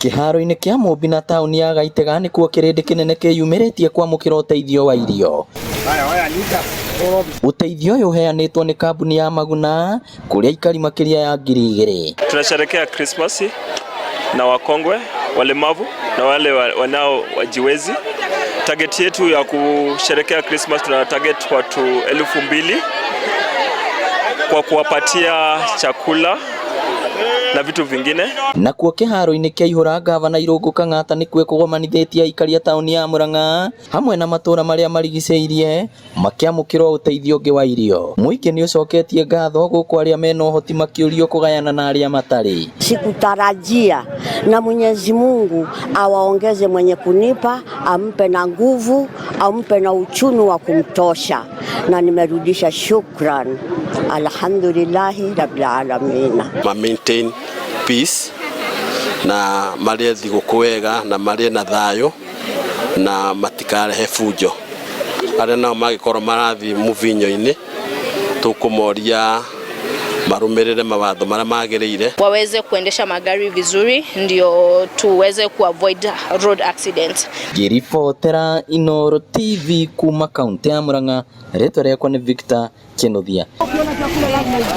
Kĩharo-inĩ kĩa Mũmbi na taũni ya Gaitega nĩkuo kĩrĩndĩ kĩnene kĩyumĩrĩtie kwamũkĩra ũteithio wa irio. Ũteithio ũyũ ũheanĩtwo nĩ kambuni ya Maguna kũrĩ aikari makĩria ya 2000. Tunasherehekea Krismasi na wakongwe, walemavu na wale wanao wajiwezi. Target yetu ya kusherehekea Christmas tuna target watu 2000 kwa kuwapatia chakula na vitu vingine. Nakuo kĩharo-inĩ kĩa Ihũra, Gavana Irũngũ Kang'ata nĩkuo kũgomanithĩtie aikari a taũni ya Murang'a hamwe na matũra marĩa marigicĩirie makĩamũkĩra ũteithio ũngĩ wa irio. Mũingĩ nĩ ũcoketie ngatho gũkũ arĩa mena ũhoti makĩũrio kũgayana na arĩa matarĩ. Sikutarajia, na Mwenyezi Mungu awaongeze mwenye kunipa, ampe na nguvu, ampe na uchumi wa kumtosha, na nimerudisha shukran, alhamdulillahi rabbil alamin. Ma maintain peace na marĩe thigũkũ wega na marĩe na thayũ na matikarehe bunjo. Arĩa nao mangĩkorwo marathiĩ mũvinyo-inĩ, tũkũmoria marũmĩrĩre mawatho marĩa magĩrĩire. Waweze kuendesha magari vizuri ndio tuweze kuavoid road accidents. Ngĩribotera Inooro TV kuma kaunti ya Murang'a, rĩtwa rĩakwa nĩ Victor Kinuthia.